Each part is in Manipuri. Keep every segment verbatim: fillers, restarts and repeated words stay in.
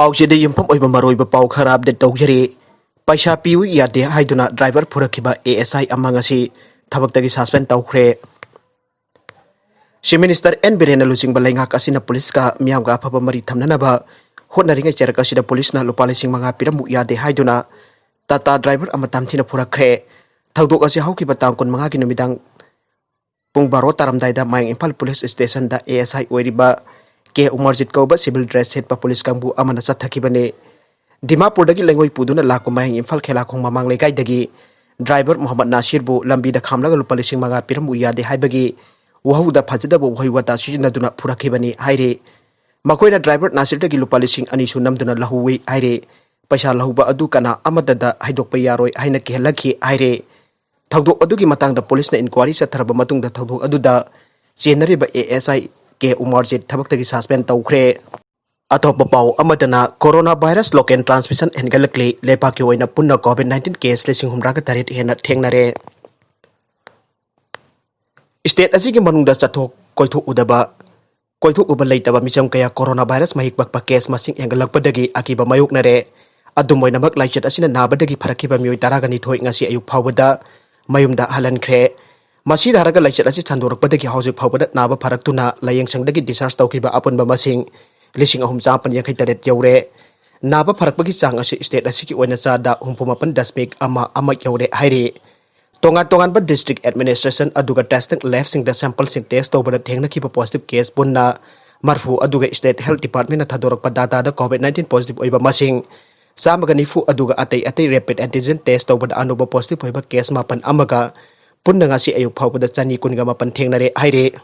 ꯄꯥꯎꯆꯦꯗ ꯌꯨꯝꯐꯝ ꯑꯣꯏꯕ ꯃꯔꯨꯑꯣꯏꯕ ꯄꯥꯎ ꯈꯔ ꯑꯞꯗꯦꯠ ꯇꯧꯖꯔꯤ꯫ ꯄꯩꯁꯥ ꯄꯤꯌꯨ ꯌꯥꯗꯦ ꯍꯥꯏꯗꯨꯅ ꯗ꯭ꯔꯥꯏꯚꯔ ꯐꯨꯔꯛꯈꯤꯕ ꯑꯦ ꯑꯦꯁ ꯑꯥꯏ ꯑꯃ ꯉꯁꯤ ꯊꯕꯛꯇꯒꯤ ꯁꯁꯄꯦꯟ ꯇꯧꯈ꯭ꯔꯦ꯫ ꯆꯤꯐ ꯃꯤꯅꯤꯁꯇꯔ ꯑꯦꯟ ꯕꯤꯔꯦꯟꯅ ꯂꯨꯆꯤꯡꯕ ꯂꯩꯉꯥꯛ ꯑꯁꯤꯅ ꯄꯨꯂꯤꯁꯀ ꯃꯤꯌꯥꯝꯒ ꯑꯐꯕ ꯃꯔꯤ ꯊꯝꯅꯅꯕ ꯍꯣꯠꯅꯔꯤꯉꯩ ꯆꯔꯛ ꯑꯁꯤꯗ ꯄꯨꯂꯤꯁꯅ ꯂꯨꯄꯥ ꯂꯤꯁꯤꯡ ꯃꯉꯥ ꯄꯤꯔꯝꯃꯨ ꯌꯥꯗꯦ ꯍꯥꯏꯗꯨꯅ ꯇꯥꯇꯥ ꯗ꯭ꯔꯥꯏꯚꯔ ꯑꯃ ꯇꯝꯊꯤꯅ ꯐꯨꯔꯛꯈ꯭ꯔꯦ꯫ ꯊꯧꯗꯣꯛ ꯑꯁꯤ ꯍꯧꯈꯤꯕ ꯇꯥꯡ ꯀꯨꯟꯃꯉꯥꯒꯤ ꯅꯨꯃꯤꯗꯥꯡ ꯄꯨꯡ ꯕꯥꯔꯣ ꯇꯥꯔꯝꯗꯥꯏꯗ ꯃꯌꯥꯡ ꯏꯝꯐꯥꯜ ꯄꯨꯂꯤꯁ ꯁ꯭ꯇꯦꯁꯟꯗ ꯑꯦ ꯑꯦꯁ ꯑꯥꯏ ꯑꯣꯏꯔꯤꯕ ꯀꯦ ꯎꯃꯔꯖꯤꯠ ꯀꯧꯕ ꯁꯤꯚꯤꯜ ꯗ꯭ꯔꯦꯁ ꯁꯦꯠꯄ ꯄꯨꯂꯤꯁ ꯀꯥꯡꯕꯨ ꯑꯃꯅ ꯆꯠꯊꯈꯤꯕꯅꯤ꯫ ꯗꯤꯃꯥꯄꯨꯔꯗꯒꯤ ꯂꯩꯉꯣꯏ ꯄꯨꯗꯨꯅ ꯂꯥꯛꯄ ꯃꯌꯥꯡ ꯏꯝꯐꯥꯜ ꯈꯦꯂꯥꯈꯣꯡ ꯃꯃꯥꯡ ꯂꯩꯀꯥꯏꯗꯒꯤ ꯗ꯭ꯔꯥꯏꯚꯔ ꯃꯣꯍꯝꯃꯗ ꯅꯥꯁꯤꯔꯕꯨ ꯂꯝꯕꯤꯗ ꯈꯥꯝꯂꯒ ꯂꯨꯄꯥ ꯂꯤꯁꯤꯡ ꯃꯉꯥ ꯄꯤꯔꯝꯃꯨ ꯌꯥꯗꯦ ꯍꯥꯏꯕꯒꯤ ꯋꯥꯍꯧꯗ ꯐꯖꯗꯕ ꯋꯥꯍꯩ ꯋꯥꯇꯥ ꯁꯤꯖꯤꯟꯅꯗꯨꯅ ꯐꯨꯔꯛꯈꯤꯕꯅꯤ ꯍꯥꯏꯔꯤ꯫ ꯃꯈꯣꯏꯅ ꯗ꯭ꯔꯥꯏꯚꯔ ꯅꯥꯁꯤꯔꯗꯒꯤ ꯂꯨꯄꯥ ꯂꯤꯁꯤꯡ ꯑꯅꯤꯁꯨ ꯅꯝꯗꯨꯅ ꯂꯧꯍꯧꯏ ꯍꯥꯏꯔꯤ꯫ ꯄꯩꯁꯥ ꯂꯧꯍꯧꯕ ꯑꯗꯨ ꯀꯅꯥ ꯑꯃꯠꯇꯗ ꯍꯥꯏꯗꯣꯛꯄ ꯌꯥꯔꯣꯏ ꯍꯥꯏꯅ ꯀꯤꯍꯜꯂꯛꯈꯤ ꯍꯥꯏꯔꯤ꯫ ꯊꯧꯗꯣꯛ ꯑꯗꯨꯒꯤ ꯃꯇꯥꯡꯗ ꯄꯨꯂꯤꯁꯅ ꯏꯟꯀ꯭ꯋꯥꯔꯤ ꯆꯠꯊꯔꯕ ꯃꯇꯨꯡꯗ ꯊꯧꯗꯣꯛ ꯑꯗꯨꯗ ꯆꯦꯟꯅꯔꯤꯕ ꯑꯦ ꯑꯦꯁ ꯑꯥꯏ ꯀꯦ ꯎꯃꯔꯖꯤꯠ ꯊꯕꯛꯇꯒꯤ ꯁꯁꯄꯦꯟ ꯇꯧꯈ꯭ꯔꯦ꯫ ꯑꯇꯣꯞꯄ ꯄꯥꯎ ꯑꯃꯗꯅ, ꯀꯣꯔꯣꯅꯥ ꯚꯥꯏꯔꯁ ꯂꯣꯀꯦꯜ ꯇ꯭ꯔꯥꯟꯁꯃꯤꯁꯟ ꯍꯦꯟꯒꯠꯂꯛꯂꯤ꯫ ꯂꯩꯕꯥꯛꯀꯤ ꯑꯣꯏꯅ ꯄꯨꯟꯅ ꯀꯣꯚꯤꯗ ꯅꯥꯏꯟꯇꯤꯟ ꯀꯦꯁ ꯂꯤꯁꯤꯡ ꯍꯨꯝꯗ꯭ꯔꯥꯒ ꯇꯔꯦꯠ ꯍꯦꯟꯅ ꯊꯦꯡꯅꯔꯦ꯫ ꯁ꯭ꯇꯦꯠ ꯑꯁꯤꯒꯤ ꯃꯅꯨꯡꯗ ꯆꯠꯊꯣꯛ ꯀꯣꯏꯊꯣꯛꯎꯗꯕ ꯀꯣꯏꯊꯣꯛꯎꯕ ꯂꯩꯇꯕ ꯃꯤꯆꯝ ꯀꯌꯥ ꯀꯣꯔꯣꯅꯥ ꯚꯥꯏꯔꯁ ꯃꯍꯤꯛ ꯄꯛꯄ ꯀꯦꯁ ꯃꯁꯤꯡ ꯍꯦꯟꯒꯠꯂꯛꯄꯗꯒꯤ ꯑꯀꯤꯕ ꯃꯥꯌꯣꯛꯅꯔꯦ꯫ ꯑꯗꯨꯝ ꯑꯣꯏꯅꯃꯛ, ꯂꯥꯏꯆꯠ ꯑꯁꯤꯅ ꯅꯥꯕꯗꯒꯤ ꯐꯔꯛꯈꯤꯕ ꯃꯤꯑꯣꯏ ꯇꯔꯥꯒ ꯅꯤꯊꯣꯏ ꯉꯁꯤ ꯑꯌꯨꯛ ꯐꯥꯎꯕꯗ ꯃꯌꯨꯝꯗ ꯍꯜꯍꯟꯈ꯭ꯔꯦ꯫ ꯃꯁꯤꯗ ꯍꯥꯏꯔꯒ, ꯂꯥꯏꯆꯠ ꯑꯁꯤ ꯁꯟꯗꯣꯔꯛꯄꯗꯒꯤ ꯍꯧꯖꯤꯛ ꯐꯥꯎꯕꯗ ꯅꯥꯕ ꯐꯔꯛꯇꯨꯅ ꯂꯥꯏꯌꯦꯡ ꯁꯪꯗꯒꯤ discharge ꯇꯧꯈꯤꯕ ꯑꯄꯨꯟꯕ ꯃꯁꯤꯡ ꯂꯤꯁꯤꯡ ꯑꯍꯨꯝ ꯆꯥꯃꯥꯄꯟ ꯌꯥꯡꯈꯩ ꯇꯔꯦꯠ ꯌꯧꯔꯦ꯫ ꯅꯥꯕ ꯐꯔꯛꯄꯒꯤ ꯆꯥꯡ ꯑꯁꯤ ꯁ꯭ꯇꯦꯠ ꯑꯁꯤꯒꯤ ꯑꯣꯏꯅ ꯆꯥꯗ ꯍꯨꯝꯐꯨ ꯃꯥꯄꯟ ꯗꯁꯃꯤꯛ ꯑꯃ ꯑꯃ ꯌꯧꯔꯦ ꯍꯥꯏꯔꯤ꯫ ꯇꯣꯉꯥꯟ ꯇꯣꯉꯥꯟꯕ ꯗꯤꯁꯇ꯭ꯔꯤꯛ ꯑꯦꯗꯃꯤꯅꯤꯁꯇ꯭ꯔꯦꯁꯟ ꯑꯗꯨꯒ ꯇꯦꯁꯇꯤꯡ ꯂꯦꯕꯁꯤꯡꯗ ꯁꯦꯝꯄꯜꯁꯤꯡ ꯇꯦꯁ ꯇꯧꯕꯗ ꯊꯦꯡꯅꯈꯤꯕ ꯄꯣꯖꯤꯇꯤꯚ ꯀꯦꯁ ꯄꯨꯟꯅ ꯃꯔꯐꯨ ꯑꯗꯨꯒ ꯁ꯭ꯇꯦꯠ ꯍꯦꯜꯊ ꯗꯤꯄꯥꯔꯠꯃꯦꯟꯅ ꯊꯥꯗꯣꯔꯛꯄ ꯗꯥꯇꯥꯗ ꯀꯣꯚꯤꯗ ꯅꯥꯏꯟꯇꯤꯟ ꯄꯣꯖꯤꯇꯤꯚ ꯑꯣꯏꯕ ꯃꯁꯤꯡ ꯆꯥꯝꯃꯒ ꯅꯤꯐꯨ ꯑꯗꯨꯒ ꯑꯇꯩ ꯑꯇꯩ ꯔꯦꯄꯤꯗ ꯑꯦꯟꯇꯤꯖꯦꯟ ꯇꯦꯁ ꯇꯧꯕꯗ ꯑꯅꯧꯕ ꯄꯣꯖꯤꯇꯤꯚ ꯑꯣꯏꯕ ꯀꯦꯁ ꯃꯥꯄꯟ ꯑꯃꯒ ꯄꯨꯟꯅ ꯉꯁꯤ ꯑꯌꯨꯛ ꯐꯥꯎꯕꯗ ꯆꯅꯤ ꯀꯨꯟꯒ ꯃꯥꯄꯟ ꯊꯦꯡꯅꯔꯦ ꯍꯥꯏꯔꯤ꯫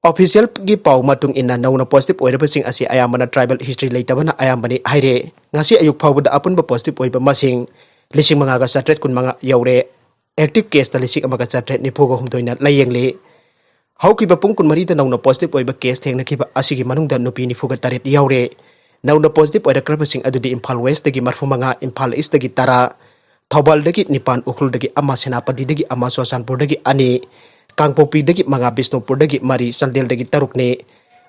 ꯑꯣꯐꯤꯁꯤꯌꯦꯜꯒꯤ ꯄꯥꯎ ꯃꯇꯨꯡ ꯏꯟꯅ, ꯅꯧꯅ ꯄꯣꯖꯤꯇꯤꯚ ꯑꯣꯏꯔꯕꯁꯤꯡ ꯑꯁꯤ ꯑꯌꯥꯝꯕꯅ ꯇ꯭ꯔꯥꯏꯕꯦꯜ ꯍꯤꯁꯇ꯭ꯔꯤ ꯂꯩꯇꯕꯅ ꯑꯌꯥꯝꯕꯅꯤ ꯍꯥꯏꯔꯦ꯫ ꯉꯁꯤ ꯑꯌꯨꯛ ꯐꯥꯎꯕꯗ ꯑꯄꯨꯟꯕ ꯄꯣꯖꯤꯇꯤꯚ ꯑꯣꯏꯕ ꯃꯁꯤꯡ ꯂꯤꯁꯤꯡ ꯃꯉꯥꯒ ꯆꯥꯇ꯭ꯔꯦꯠ ꯀꯨꯟꯃꯉꯥ ꯌꯧꯔꯦ꯫ ꯑꯦꯛꯇꯤꯚ ꯀꯦꯁꯇ ꯂꯤꯁꯤꯡ ꯑꯃꯒ ꯆꯥꯇ꯭ꯔꯦꯠ ꯅꯤꯐꯨꯒ ꯍꯨꯝꯗꯣꯏꯅ ꯂꯥꯌꯦꯡꯂꯤ꯫ ꯍꯧꯈꯤꯕ ꯄꯨꯡ ꯀꯨꯟꯃꯔꯤꯗ ꯅꯧꯅ ꯄꯣꯖꯤꯇꯤꯚ ꯑꯣꯏꯕ ꯀꯦꯁ ꯊꯦꯡꯅꯈꯤꯕ ꯑꯁꯤꯒꯤ ꯃꯅꯨꯡꯗ ꯅꯨꯄꯤ ꯅꯤꯐꯨꯒ ꯇꯔꯦꯠ ꯌꯥꯎꯔꯦ꯫ ꯅꯧꯅ ꯄꯣꯖꯤꯇꯤꯚ ꯑꯣꯏꯔꯛꯈ꯭ꯔꯕꯁꯤꯡ ꯑꯗꯨꯗꯤ ꯏꯝꯐꯥꯜ ꯋꯦꯁꯇꯒꯤ ꯃꯔꯐꯨ ꯃꯉꯥ, ꯏꯝꯐꯥꯜ ꯏꯁꯇꯒꯤ ꯇꯔꯥ, ꯊꯧꯕꯥꯜꯗꯒꯤ ꯅꯤꯄꯥꯟ, ꯎꯈ꯭ꯔꯨꯜꯗꯒꯤ ꯑꯃ, ꯁꯦꯅꯥꯄꯇꯤꯗꯒꯤ ꯑꯃ, ꯆꯨꯔꯆꯥꯟꯄꯨꯔꯗꯒꯤ ꯑꯅꯤ, ꯀꯥꯡꯄꯣꯛꯄꯤꯗꯒꯤ ꯃꯉꯥ, ꯕꯤꯁꯅꯨꯄꯨꯔꯗꯒꯤ ꯃꯔꯤ, ꯆꯥꯟꯗꯦꯜꯗꯒꯤ ꯇꯔꯨꯛꯅꯤ꯫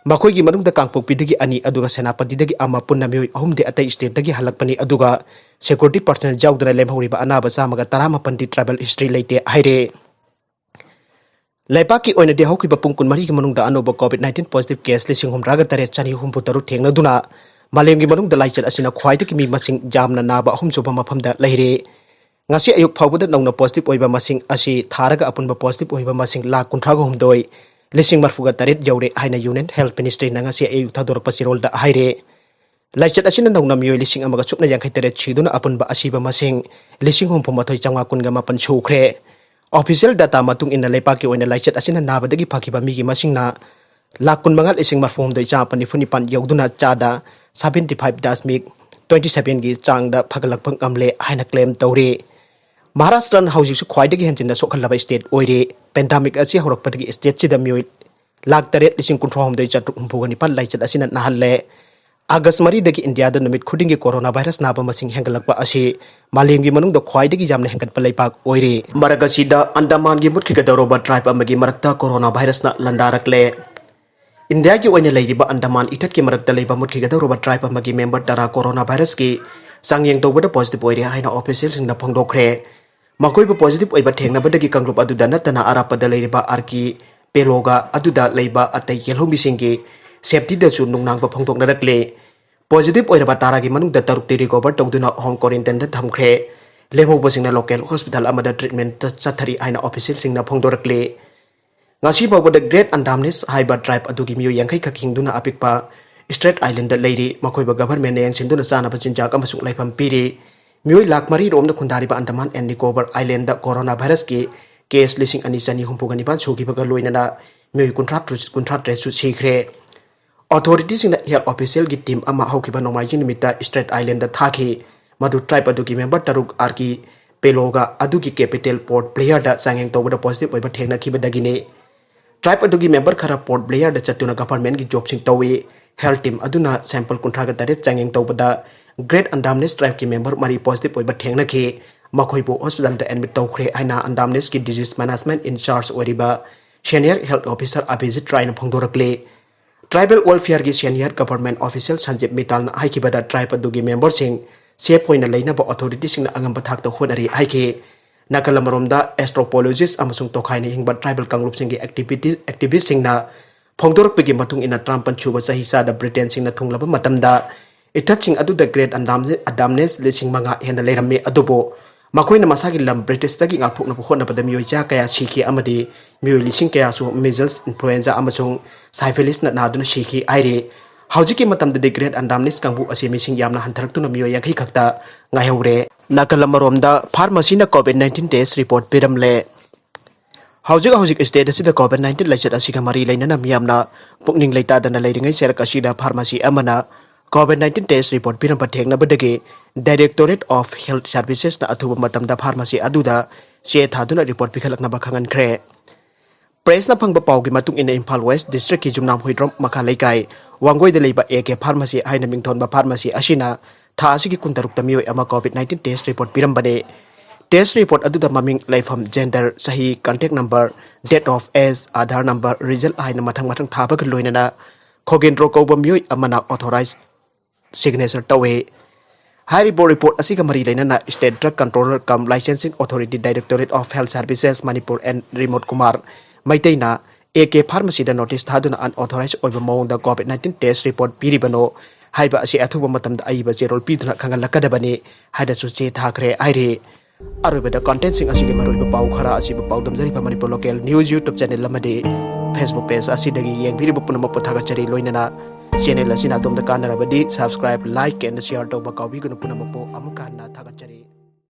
ꯃꯈꯣꯏꯒꯤ ꯃꯅꯨꯡꯗ ꯀꯥꯡꯄꯣꯛꯄꯤꯗꯒꯤ ꯑꯅꯤ ꯑꯗꯨꯒ ꯁꯦꯅꯥꯄꯇꯤꯗꯒꯤ ꯑꯃ, ꯄꯨꯟꯅ ꯃꯤꯑꯣꯏ ꯑꯍꯨꯝꯗꯤ ꯑꯇꯩ stateꯇꯒꯤ ꯍꯜꯂꯛꯄꯅꯤ꯫ ꯑꯗꯨꯒ security personnel ꯌꯥꯎꯗꯅ ꯂꯦꯝꯍꯧꯔꯤꯕ ꯑꯅꯥꯕ ꯆꯥꯝꯃꯒ ꯇꯔꯥꯃꯥꯄꯟꯗꯤ tribal history ꯂꯩꯇꯦ ꯍꯥꯏꯔꯦ꯫ ꯂꯩꯕꯥꯛꯀꯤ ꯑꯣꯏꯅꯗꯤ ꯍꯧꯈꯤꯕ ꯄꯨꯡ ꯀꯨꯟꯃꯔꯤꯒꯤ ꯃꯅꯨꯡꯗ ꯑꯅꯧꯕ COVID nineteen positive case ꯂꯤꯁꯤꯡ ꯍꯨꯝꯗ꯭ꯔꯥꯒ ꯇꯔꯦꯠ ꯆꯅꯤ ꯍꯨꯝꯐꯨ ꯇꯔꯨꯛ ꯊꯦꯡꯅꯗꯨꯅ ꯃꯥꯂꯦꯝꯒꯤ ꯃꯅꯨꯡꯗ ꯂꯥꯏꯆꯠ ꯑꯁꯤꯅ ꯈ꯭ꯋꯥꯏꯗꯒꯤ ꯃꯤ ꯃꯁꯤꯡ ꯌꯥꯝꯅ ꯅꯥꯕ ꯑꯍꯨꯝꯁꯨꯕ ꯃꯐꯝꯗ ꯂꯩꯔꯦ꯫ ꯉꯁꯤ ꯑꯌꯨꯛ ꯐꯥꯎꯕꯗ ꯅꯧꯅ positive ꯑꯣꯏꯕ ꯃꯁꯤꯡ ꯑꯁꯤ ꯊꯥꯔꯒ ꯑꯄꯨꯟꯕ positive ꯑꯣꯏꯕ ꯃꯁꯤꯡ ꯂꯥꯈ ꯀꯨꯟꯊ꯭ꯔꯥꯒ ꯍꯨꯝꯗꯣꯏ ꯂꯤꯁꯤꯡ ꯃꯔꯐꯨꯒ ꯇꯔꯦꯠ ꯌꯧꯔꯦ ꯍꯥꯏꯅ Union Health Ministryꯅ ꯉꯁꯤ ꯑꯌꯨꯛ ꯊꯥꯗꯣꯔꯛꯄ ꯆꯦꯔꯣꯜꯗ ꯍꯥꯏꯔꯦ꯫ ꯂꯥꯏꯆꯠ ꯑꯁꯤꯅ ꯅꯧꯅ ꯃꯤꯑꯣꯏ ꯂꯤꯁꯤꯡ ꯑꯃꯒ ꯁꯨꯞꯅ ꯌꯥꯡꯈꯩ ꯇꯔꯦꯠ ꯁꯤꯗꯨꯅ ꯑꯄꯨꯟꯕ ꯑꯁꯤꯕ ꯃꯁꯤꯡ ꯂꯤꯁꯤꯡ ꯍꯨꯝꯐꯨ ꯃꯥꯊꯣꯏ ꯆꯥꯝꯃꯉꯥ ꯀꯨꯟꯒ ꯃꯥꯄꯟ ꯁꯨꯈ꯭ꯔꯦ꯫ Official data ꯃꯇꯨꯡ ꯏꯟꯅ ꯂꯩꯕꯥꯛꯀꯤ ꯑꯣꯏꯅ ꯂꯥꯏꯆꯠ ꯑꯁꯤꯅ ꯅꯥꯕꯗꯒꯤ ꯐꯈꯤꯕ ꯃꯤꯒꯤ ꯃꯁꯤꯡꯅ ꯂꯥꯈ ꯀꯨꯟꯃꯉꯥ ꯂꯤꯁꯤꯡ ꯃꯔꯐꯨ ꯍꯨꯝꯗꯣꯏ ꯆꯥꯝꯃꯥꯄꯟ ꯅꯤꯐꯨ ꯅꯤꯄꯥꯟ ꯌꯧꯗꯨꯅ ꯆꯥꯗ seventy five ꯗꯁꯃꯤꯛ twenty sevenꯒꯤ ꯆꯥꯡꯗ ꯐꯒꯠꯂꯛꯄ ꯉꯝꯂꯦ ꯍꯥꯏꯅ claim ꯇꯧꯔꯤ꯫ ꯃꯍꯥꯔꯥꯁꯇ꯭ꯔꯅ ꯍꯧꯖꯤꯛꯁꯨ ꯈ꯭ꯋꯥꯏꯗꯒꯤ ꯍꯦꯟꯖꯤꯟꯅ ꯁꯣꯛꯍꯜꯂꯕ state ꯑꯣꯏꯔꯤ꯫ Pandemic ꯑꯁꯤ ꯍꯧꯔꯛꯄꯗꯒꯤ stateꯁꯤꯗ ꯃꯤꯑꯣꯏ ꯂꯥꯈ ꯇꯔꯦꯠ ꯂꯤꯁꯤꯡ ꯀꯨꯟꯊ꯭ꯔꯥ ꯍꯨꯝꯗꯣꯏ ꯆꯥꯇ꯭ꯔꯨꯛ ꯍꯨꯝꯐꯨꯒ ꯅꯤꯄꯥꯟ ꯂꯥꯏꯆꯠ ꯑꯁꯤꯅ ꯅꯥꯍꯜꯂꯦ꯫ ꯑꯥꯒꯁ ꯃꯔꯤꯗꯒꯤ ꯏꯟꯗꯤꯌꯥꯗ ꯅꯨꯃꯤꯠ ꯈꯨꯗꯤꯡꯒꯤ ꯀꯣꯔꯣꯅꯥ ꯚꯥꯏꯔꯁ ꯅꯥꯕ ꯃꯁꯤꯡ ꯍꯦꯟꯒꯠꯂꯛꯄ ꯑꯁꯤ ꯃꯥꯂꯦꯝꯒꯤ ꯃꯅꯨꯡꯗ ꯈ꯭ꯋꯥꯏꯗꯒꯤ ꯌꯥꯝꯅ ꯍꯦꯟꯒꯠꯄ ꯂꯩꯕꯥꯛ ꯑꯣꯏꯔꯤ꯫ ꯃꯔꯛ ꯑꯁꯤꯗ ꯑꯟꯗꯃꯥꯟꯒꯤ ꯃꯨꯠꯈꯤꯒꯗꯧꯔꯕ tribe ꯑꯃꯒꯤ ꯃꯔꯛꯇ ꯀꯣꯔꯣꯅꯥ ꯚꯥꯏꯔꯁꯅ ꯂꯥꯟꯗꯥꯔꯛꯂꯦ꯫ ꯏꯟꯗꯤꯌꯥꯒꯤ ꯑꯣꯏꯅ ꯂꯩꯔꯤꯕ ꯑꯟꯗꯃꯥꯟ ꯏꯊꯠꯀꯤ ꯃꯔꯛꯇ ꯂꯩꯕ ꯃꯨꯠꯈꯤꯒꯗꯧꯔꯕ tribe ꯑꯃꯒꯤ member ꯇꯔꯥ ꯀꯣꯔꯣꯅꯥ ꯚꯥꯏꯔꯁꯀꯤ ꯆꯥꯡꯌꯦꯡ ꯇꯧꯕꯗ positive ꯑꯣꯏꯔꯦ ꯍꯥꯏꯅ officialꯁꯤꯡꯅ ꯐꯣꯡꯗꯣꯛꯈ꯭ꯔꯦ꯫ ꯃꯈꯣꯏꯕꯨ positive ꯑꯣꯏꯕ ꯊꯦꯡꯅꯕꯗꯒꯤ ꯀꯥꯡꯂꯨꯞ ꯑꯗꯨꯗ ꯅꯠꯇꯅ ꯑꯔꯥꯞꯄꯗ ꯂꯩꯔꯤꯕ ꯑꯥꯔꯀꯤ ꯄꯦꯂꯣꯒ ꯑꯗꯨꯗ ꯂꯩꯕ ꯑꯇꯩ ꯌꯦꯜꯍꯧꯃꯤꯁꯤꯡꯒꯤ safetyꯗꯁꯨ ꯅꯨꯡꯅꯥꯡꯕ ꯐꯣꯡꯗꯣꯛꯅꯔꯛꯂꯦ꯫ Positive ꯑꯣꯏꯔꯕ ꯇꯔꯥꯒꯤ ꯃꯅꯨꯡꯗ ꯇꯔꯨꯛꯇꯤ recover ꯇꯧꯗꯨꯅ home quarantineꯗ ꯊꯝꯈ꯭ꯔꯦ꯫ ꯂꯦꯝꯍꯧꯕꯁꯤꯡꯅ local hospital ꯑꯃꯗ treatment ꯆꯠꯊꯔꯤ ꯍꯥꯏꯅ officialꯁꯤꯡꯅ ꯐꯣꯡꯗꯣꯔꯛꯂꯤ꯫ ꯉꯁꯤ ꯐꯥꯎꯕꯗ Great Andamanese ꯍꯥꯏꯕ tribe ꯑꯗꯨꯒꯤ ꯃꯤꯑꯣꯏ ꯌꯥꯡꯈꯩ ꯈꯛ ꯍꯤꯡꯗꯨꯅ ꯑꯄꯤꯛꯄ Strait Islandꯗ ꯂꯩꯔꯤ꯫ ꯃꯈꯣꯏꯕꯨ governmentꯅ ꯌꯦꯡꯁꯤꯟꯗꯨꯅ ꯆꯥꯅꯕ ꯆꯤꯟꯖꯥꯛ ꯑꯃꯁꯨꯡ ꯂꯩꯐꯝ ꯄꯤꯔꯤ꯫ ꯃꯤꯑꯣꯏ ꯂꯥꯈ ꯃꯔꯤ ꯔꯣꯝꯅ ꯈꯨꯟꯗꯥꯔꯤꯕ Andaman and Nicobar Islandꯗ ꯀꯣꯔꯣꯅꯥ ꯚꯥꯏꯔꯁꯀꯤ case ꯂꯤꯁꯤꯡ ꯑꯅꯤ ꯆꯅꯤ ꯍꯨꯝꯐꯨꯒ ꯅꯤꯄꯥꯟ ꯁꯨꯈꯤꯕꯒ ꯂꯣꯏꯅꯅ ꯃꯤꯑꯣꯏ ꯀꯨꯟꯊ꯭ꯔꯥ ꯇꯔꯨꯛ, ꯀꯨꯟꯊ꯭ꯔꯥ ꯇꯔꯦꯠꯁꯨ ꯁꯤꯈ꯭ꯔꯦ꯫ Authorityꯁꯤꯡꯅ health officialꯒꯤ team ꯑꯃ ꯍꯧꯈꯤꯕ ꯅꯣꯡꯃꯥꯏꯖꯤꯡ ꯅꯨꯃꯤꯠꯇ Strait Islandꯗ ꯊꯥꯈꯤ, ꯃꯗꯨ tribe ꯑꯗꯨꯒꯤ member ꯇꯔꯨꯛ ꯑꯥꯔꯀꯤ ꯄꯦꯂꯣꯒ ꯑꯗꯨꯒꯤ capital Port Blairꯗ ꯆꯥꯡꯌꯦꯡ ꯇꯧꯕꯗ positive ꯑꯣꯏꯕ ꯊꯦꯡꯅꯈꯤꯕꯗꯒꯤꯅꯤ꯫ Tribe ꯑꯗꯨꯒꯤ member ꯈꯔ Port Blairꯗ ꯆꯠꯇꯨꯅ governmentꯒꯤ jobꯁꯤꯡ ꯇꯧꯏ꯫ Health team ꯑꯗꯨꯅ sample ꯀꯨꯟꯊ꯭ꯔꯥꯒ ꯇꯔꯦꯠ ꯆꯥꯡꯌꯦꯡ ꯇꯧꯕꯗ Great Andamanese tribeꯀꯤ member ꯃꯔꯤ positive ꯑꯣꯏꯕ ꯊꯦꯡꯅꯈꯤ꯫ ꯃꯈꯣꯏꯕꯨ hospitalꯗ admit ꯇꯧꯈ꯭ꯔꯦ ꯍꯥꯏꯅ Andamaneseꯀꯤ disease management in charge ꯑꯣꯏꯔꯤꯕ senior health officer Abhijit Royꯅ ꯐꯣꯡꯗꯣꯔꯛꯂꯤ꯫ Tribal Welfareꯒꯤ Senior Government Official ꯁꯟꯖꯤꯞ ꯃꯤꯇꯥꯜꯅ ꯍꯥꯏꯈꯤꯕꯗ, tribe ꯑꯗꯨꯒꯤ memberꯁꯤꯡ safe ꯑꯣꯏꯅ ꯂꯩꯅꯕ authorityꯁꯤꯡꯅ ꯑꯉꯝꯕ ꯊꯥꯛꯇ ꯍꯣꯠꯅꯔꯤ ꯍꯥꯏꯈꯤ꯫ ꯅꯥꯀꯜ ꯑꯃꯔꯣꯝꯗ, anthropologist ꯑꯃꯁꯨꯡ ꯇꯣꯈꯥꯏꯅ ꯍꯤꯡꯕ tribal ꯀꯥꯡꯂꯨꯞꯁꯤꯡꯒꯤ activity activistꯁꯤꯡꯅ ꯐꯣꯡꯗꯣꯔꯛꯄꯒꯤ ꯃꯇꯨꯡ ꯏꯟꯅ, ꯇꯔꯥꯃꯥꯄꯟ ꯁꯨꯕ ꯆꯍꯤꯆꯥꯗ Britainꯁꯤꯡꯅ ꯊꯨꯡꯂꯕ ꯃꯇꯝꯗ, ꯏꯊꯠꯁꯤꯡ ꯑꯗꯨꯗ Great Andam- Andamness ꯂꯤꯁꯤꯡ ꯃꯉꯥ ꯍꯦꯟꯅ ꯂꯩꯔꯝꯃꯤ, ꯑꯗꯨꯕꯨ ꯃꯈꯣꯏꯅ ꯃꯁꯥꯒꯤ ꯂꯝ Britishꯇꯒꯤ ꯉꯥꯛꯊꯣꯛꯅꯕ ꯍꯣꯠꯅꯕꯗ ꯃꯤꯑꯣꯏ ꯆꯥ ꯀꯌꯥ ꯁꯤꯈꯤ ꯑꯃꯗꯤ ꯃꯤꯑꯣꯏ ꯂꯤꯁꯤꯡ ꯀꯌꯥꯁꯨ measles, influenza ꯑꯃꯁꯨꯡ syphilisꯅ ꯅꯥꯗꯨꯅ ꯁꯤꯈꯤ ꯍꯥꯏꯔꯤ꯫ ꯍꯧꯖꯤꯛꯀꯤ ꯃꯇꯝꯗꯗꯤ Great Andamness ꯀꯥꯡꯕꯨ ꯑꯁꯤ ꯃꯤꯁꯤꯡ ꯌꯥꯝꯅ ꯍꯟꯊꯔꯛꯇꯨꯅ ꯃꯤꯑꯣꯏ ꯌꯥꯡꯈꯩ ꯈꯛꯇ ꯉꯥꯏꯍꯧꯔꯦ꯫ ꯅꯥꯀꯜ ꯑꯃꯔꯣꯝꯗ, pharmacyꯅ COVID nineteen test report ꯄꯤꯔꯝꯂꯦ꯫ ꯍꯧꯖꯤꯛ ꯍꯧꯖꯤꯛ state ꯑꯁꯤꯗ COVID nineteen ꯂꯥꯏꯆꯠ ꯑꯁꯤꯒ ꯃꯔꯤ ꯂꯩꯅꯅ ꯃꯤꯌꯥꯝꯅ ꯄꯨꯛꯅꯤꯡ ꯂꯩꯇꯥꯗꯅ ꯂꯩꯔꯤꯉꯩ ꯆꯔꯛ ꯑꯁꯤꯗ pharmacy ꯑꯃꯅ COVID nineteen test report ꯄꯤꯔꯝꯕ ꯊꯦꯡꯅꯕꯗꯒꯤ Directorate of Health Servicesꯅ ꯑꯊꯨꯕ ꯃꯇꯝꯗ pharmacy ꯑꯗꯨꯗ ꯆꯦ ꯊꯥꯗꯨꯅ report ꯄꯤꯈꯠꯂꯛꯅꯕ ꯈꯪꯍꯟꯈ꯭ꯔꯦ꯫ Pressꯅ ꯐꯪꯕ ꯄꯥꯎꯒꯤ ꯃꯇꯨꯡ ꯏꯟꯅ, Imphal West Districtꯀꯤ ꯖꯨꯝꯅꯥꯝ ꯍꯨꯏꯗ꯭ꯔꯣꯝ ꯃꯈꯥ ꯂꯩꯀꯥꯏ ꯋꯥꯡꯒꯣꯏꯗ ꯂꯩꯕ A K Pharmacy ꯍꯥꯏꯅ ꯃꯤꯡꯊꯣꯟꯕ pharmacy ꯑꯁꯤꯅ ꯊꯥ ꯑꯁꯤꯒꯤ ꯀꯨꯟꯇꯔꯨꯛꯇ ꯃꯤꯑꯣꯏ ꯑꯃ COVID nineteen test report ꯄꯤꯔꯝꯕꯅꯤ꯫ Test report ꯑꯗꯨꯗ ꯃꯃꯤꯡ, ꯂꯩꯐꯝ, gender, ꯆꯍꯤ, contact number, date of age, Aadhaar number, result ꯍꯥꯏꯅ ꯃꯊꯪ ꯃꯊꯪ ꯊꯥꯕꯒ ꯂꯣꯏꯅꯅ ꯈꯣꯒꯦꯟꯗ꯭ꯔꯣ ꯀꯧꯕ ꯃꯤꯑꯣꯏ ꯑꯃꯅ authorized signature ꯇꯧꯏ꯫ ꯍꯥꯏꯔꯤꯕ report ꯑꯁꯤꯒ ꯃꯔꯤ ꯂꯩꯅꯅ State Drug Controller cum Licensing Authority, Directorate of Health Services Manipur and Rimot Kumar ꯃꯩꯇꯩꯅ A K Pharmacyꯗ notice ꯊꯥꯗꯨꯅ unauthorized ꯑꯣꯏꯕ ꯃꯑꯣꯡꯗ COVID nineteen test report ꯄꯤꯔꯤꯕꯅꯣ ꯍꯥꯏꯕ ꯑꯁꯤ ꯑꯊꯨꯕ ꯃꯇꯝꯗ ꯑꯏꯕ ꯆꯦꯔꯣꯜ ꯄꯤꯗꯨꯅ ꯈꯪꯍꯜꯂꯛꯀꯗꯕꯅꯤ ꯍꯥꯏꯅꯁꯨ ꯆꯦ ꯊꯥꯈ꯭ꯔꯦ ꯍꯥꯏꯔꯤ꯫ ꯑꯔꯣꯏꯕꯗ, contentꯁꯤꯡ ꯑꯁꯤꯒꯤ ꯃꯔꯨꯑꯣꯏꯕ ꯄꯥꯎ ꯈꯔ ꯑꯁꯤꯕꯨ ꯄꯥꯎꯗꯝꯖꯔꯤꯕ Manipur Local News YouTube channel ꯑꯃꯗꯤ Facebook page ꯑꯁꯤꯗꯒꯤ ꯌꯦꯡꯕꯤꯔꯤꯕ ꯄꯨꯝꯅꯃꯛꯄꯨ ꯊꯥꯒꯠꯆꯔꯤ꯫ ꯂꯣꯏꯅꯅ channel ꯑꯁꯤꯅ ꯑꯗꯣꯝꯗ ꯀꯥꯟꯅꯔꯕꯗꯤ subscribe, like and share ꯇꯧꯕ ꯀꯥꯎꯕꯤꯒꯅꯨ꯫ ꯄꯨꯝꯅꯃꯛꯄꯨ ꯑꯃꯨꯛ ꯍꯟꯅ ꯊꯥꯒꯠꯆꯔꯤ꯫